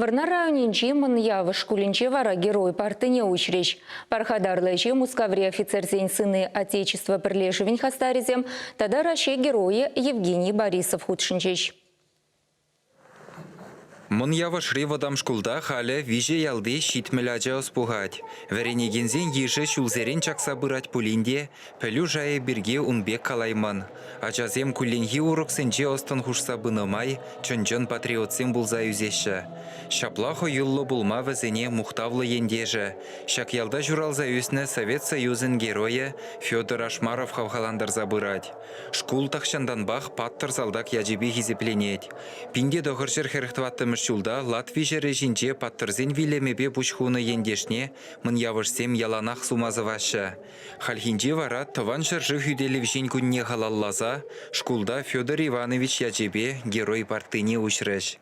Вӑрнар районӗнчи Мӑн Явӑш шкулӗнче вара Герой парттине уҫрӗҫ. Пархатарлӑ ӗҫе Мускаври офицерсен Сыны Отечества пӗрлешӗвӗн хастарӗсем тата Раҫҫей Геройӗ Евгений Борисов хутшӑнчӗҫ. Мӑн Явӑшри вӑтам шкулта халӗ виҫӗ ялти 70 ача ӑс пухать. Вӗренекенсен йышӗ ҫулсерен чакса пырать пулин те пӗлӳ шайӗ пирки ун пек калаймӑн. Ачасем кулленхи уроксенче ӑс-тӑн хушса пынӑ май чӑн-чӑн патриотсем пулса ӳсеҫҫӗ. Ҫапла хӑюллӑ пулма вӗсене мухтавлӑ ентешӗ, ҫак ялта ҫуралса ӳснӗ Совет Союзӗн Геройӗ Федор Ашмаров хавхалантарса пырать. Шкул тахҫантанпах паттӑр салтак ячӗпе хисепленет. 1944 ҫулта Латви ҫӗрӗ ҫинче паттӑрсен вилӗмӗпе пуҫ хунӑ ентешне мӑнъявӑшсем яланах сума сӑваҫҫӗ. Хальхинче вара Тӑван ҫӗршыв хӳтӗлевҫин кунне халалласа шкулта Федор Иванович ячӗпе Герой парттине уҫрӗҫ.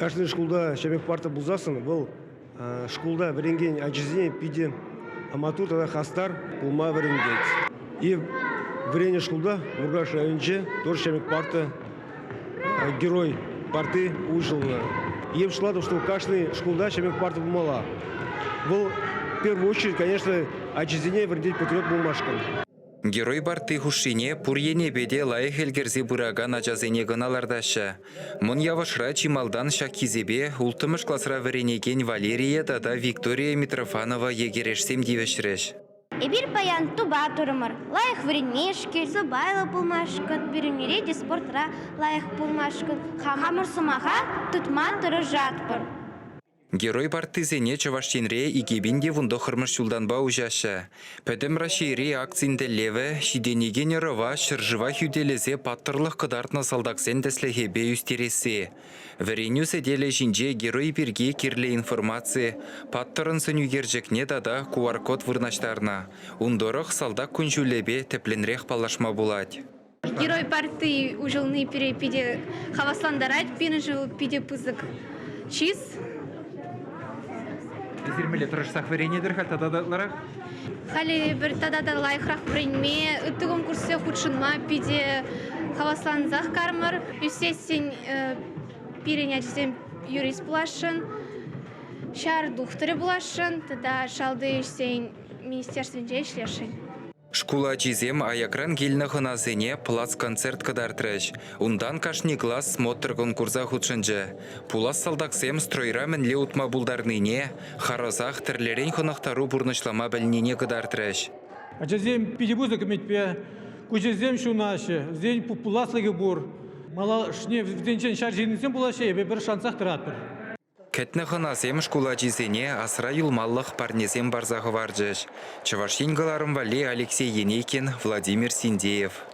Кашни шкулта ҫамрӑк парта пулсассӑн вӑл шкулта вӗренекен ачасене питӗ маттур тата хастар пулма вӗрентет. И вӗреннӗ шкулта Муркаш районӗнче тоже ҫамрӑк парта герой парти уҫӑлнӑ. Ем шутлатӑп, что кашни шкулта ҫамрӑк парта пулмалла. Вӑл в первую очередь, конечно, ачасене вӗрентет патриот пулмашкӑн. Герой парти хушшине пур енӗпе те лайӑх ӗлкӗрсе пыракан ачасене кӑна лартаҫҫӗ. Мӑн Явӑшра чи малтан ҫак хисепе улттӑмӗш класра вӗренекен Валерия тата Виктория Митрофанова йӗкӗрешсем тивӗҫрӗҫ. Эпир паян тупа турӑмӑр. Лайӑх вӗренмешкӗн, сӑпайлӑ пулмашкӑн, пӳлӗмре те спортра лайӑх пулмашкӑн хамӑр сӑмаха тытма тӑрӑшатпӑр. Герой парттисене Чӑваш Енре 2019-мӗш ҫултанпа уҫаҫҫӗ. Пӗтӗм Раҫҫейри акцин тӗллевӗ – ҫитӗнекен ӑрӑва ҫӗршыва хӳтӗлесе паттӑрлӑх кӑтартнӑ салтаксен тӗслӗхӗпе ӳстересси. Вӗренӳ сӗтелӗ ҫинче герой пирки кирлӗ информаци, паттӑрӑн сӑнӳкерчӗкне тата QR-код вырнаҫтарнӑ. Ун тӑрӑх салтак кун-ҫулӗпе тӗплӗнрех паллашма пулать. Герой парти уҫӑлни пире питӗ хаваслантарать. Пирӗншӗн вӑл питӗ пысӑк чыс. Эсир мӗнле тӑрӑшсах вӗренетӗр-ха тата та ытларах? Халӗ эпир тата та лайӑхрах вӗренме, ытти конкурссене хутшӑнма питӗ хаваслансах кармӑр. Ӳссессӗн пирӗн ачасем юрист пуласшӑн, ҫар тухтӑрӗ пуласшӑн тата шалти ӗҫсен министерствинче ӗҫлесшӗн. Шкул ачисем аякран килнӗ хӑнасене плац-концерт кӑтартрӗҫ. Унтан кашни класс смотр-конкурса хутшӑнчӗ. Пулас салтаксем стройра мӗнле утма пултарнине, харӑсах тӗрлӗрен хӑнӑхтару пурнӑҫлама пӗлнине кӑтартрӗҫ. Ачасем питӗ пысӑк ӗмӗтпе, куҫӗсем ҫунаҫҫӗ, вӗсен пуласлӑхӗ пур. Малашне вӗсенчен ҫар ҫыннисем пулаҫҫӗ, эпир пӗр шансах тӑратпӑр. Кӗтнӗ хӑнасем шкул ачисене асра юлмалӑх парнесем парса хӑварчӗҫ. Чӑваш Ен кӑларӑм валли Алексей Енейкин, Владимир Синдеев.